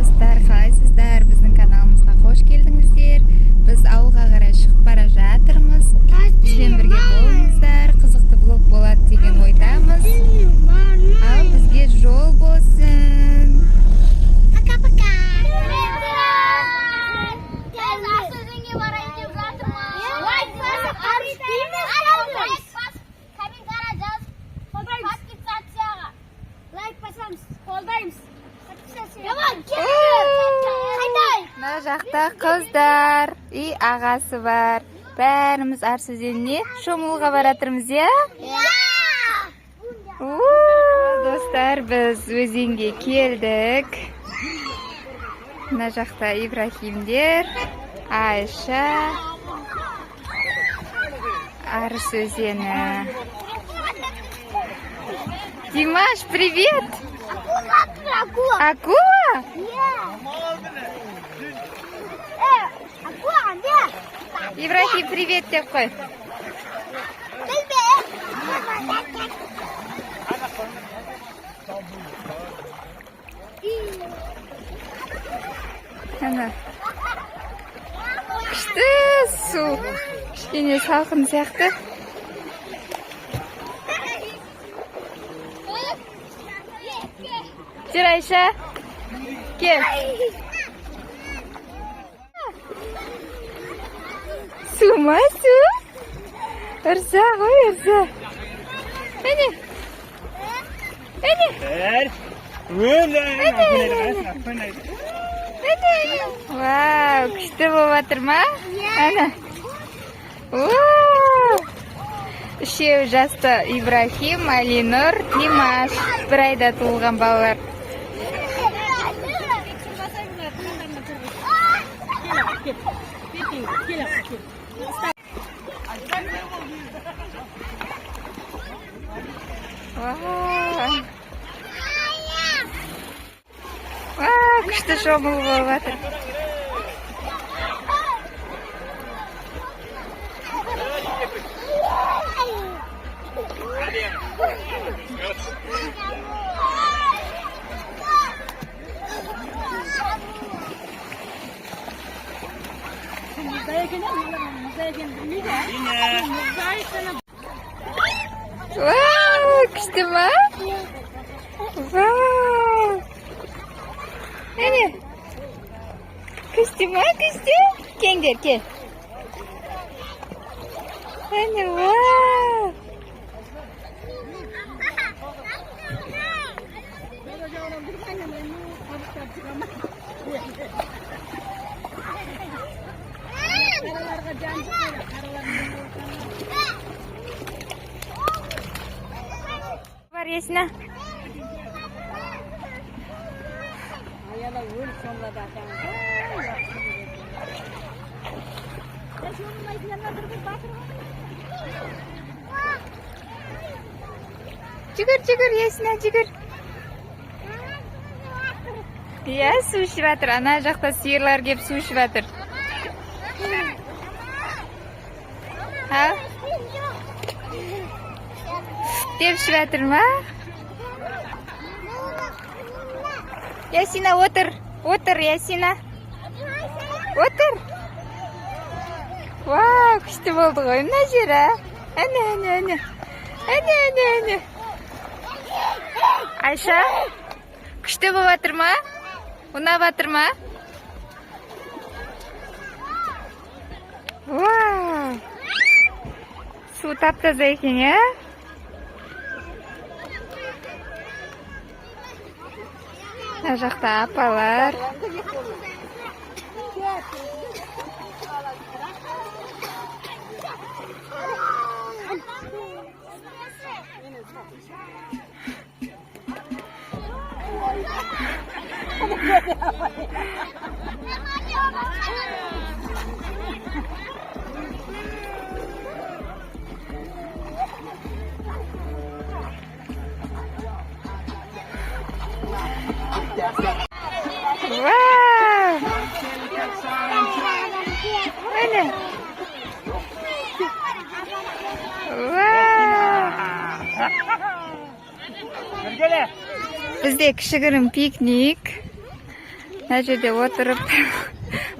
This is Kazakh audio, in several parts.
Достар, қалайсыздар? Біздің каналымызға қош келдіңіздер. Біз ауылға қарай шығып бара жатырмыз. Бізбен бірге болыңыздар. Қызықты влог болады деген ойдамыз. Ал бізге жол болсын. Пока-пока. Біз Ас-Өзенге барайын деп жатырмыз. Лайк басып, лайк басып, комментарий жазып, подписацияға. Лайк басамыз, қолдаймыз. Давай, қайдай. Мына жақта қыздар и ағасы бар. Бәріміз Арыс өзеніне шомылуға баратырмыз, иә? У, достар, біз өзенге келдік. Мына жақта Ибрахимдер, Айша, Арыс өзені. Димаш, привет! Акула, акула. Акула? Акула, не? Ибрахим, привет деп қой. Білбе. Ана. Күшті су. Кішкене салқын сияқты. Жүр, Айша. Кел. Су ма, су? Ырза ғой, ырза. Әне. Әне. Бір. Әне. Вау, күшті болып жатыр ма? Әне. Вау! Үшеуі жасты: Ибрахим, Алинұр, Димаш. Бір айда туылған балалар. Вау! Вау, күшті шомылу болып жатыр. Мұздай екен, мұздай екенін білмейді. Мұздай. Вау, күшті ма? Вау! Әне. Күшті ма, күшті? Келіңдер, кел. Әне, вау! Қараларға жан жоқ, қаралар. Бар, Есина. Аяла өліп шомылады атаң. Шомылмайтындар бір бір батыр ғой. Жүгір, жүгір, Есина, жүгір. Иә, су ішіп жатыр. Ана жақта сиырлар кеп су ішіп жатыр. А? Деп ішіп жатыр ма? Ясина, отыр. Отыр, Ясина. Отыр. Вау, күшті болды ғой мына жер, а? Әне, әне, әне. Әне, әне, әне. Айша, күшті болып жатыр ма? Ұнап жатыр ма? Вау! Су тап-таза екен, иә? Мына жақта апалар. Вау! Әне. Вау! Бергеле. Бізде кішігірім пикник. Мына жерде отырып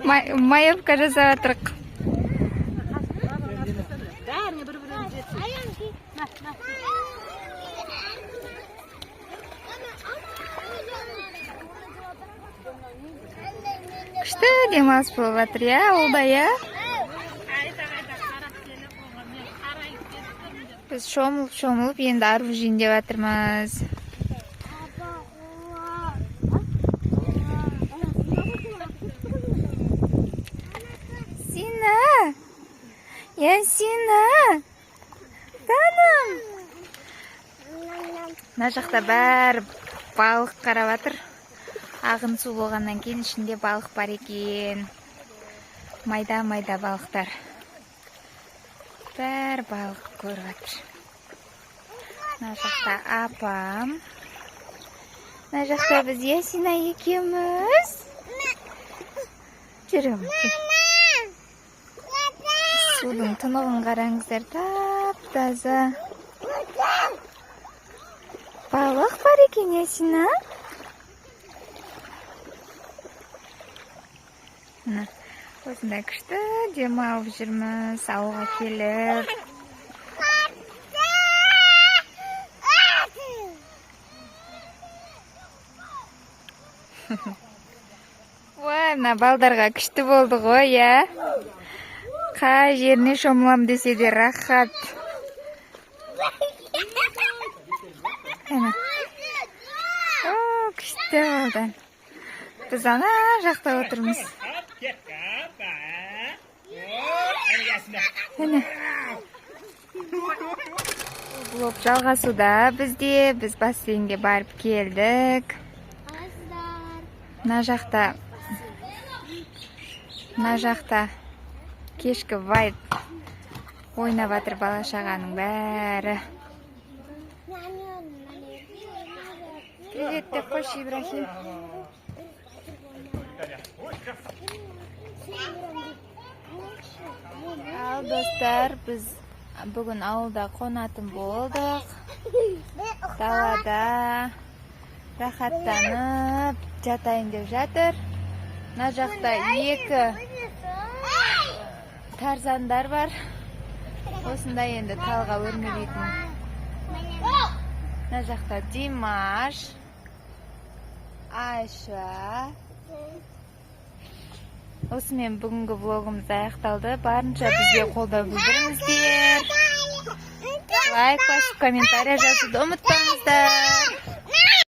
маевка жасап жатырық. Бәріне бір бірін жетсін. На, на. Күшті демалыс болып жатыр, иә, ауылда, иә. Біз шомылып шомылып енді арбуз жейін деп жатырмыз. Сина! Ясина! Таным! Мына жақта бәрі балық қарап жатыр. Ағын су болғаннан кейін ішінде балық бар екен. Майда-майда балықтар. Бәрі балық көріп жатыр. Мына жақта апам. Мына жақта біз Ясина екеуміз. Жүреміз. Судың тұнығын қараңыздар, тап-таза. Балық бар екен, Ясина. Мына осындай күшті демалып жүрміз ауылға келіп. Ой, мына балдарға күшті болды ғой, иә? Қай жеріне шомылам десе де рахат. Әне. О, күшті болды. Біз ана жақта отырмыз. Әне. Влог жалғасуда бізде. Біз бассейнге барып келдік. Мына жақта кешкі вайб ойнап жатыр бала шағаның бәрі. Привет деп қойшы, Ибрахим. Ал достар, біз бүгін ауылда қонатын болдық. Далада рахаттанып жатайын деп жатыр. Мына жақта екі тарзандар бар. Осындай енді талға өрмелейтін. Мына жақта Димаш, Айша. Осымен бүгінгі влогымыз аяқталды. Барынша бізге қолдау білдіріңіздер. Лайк басып, комментарий жазуды ұмытпаңыздар.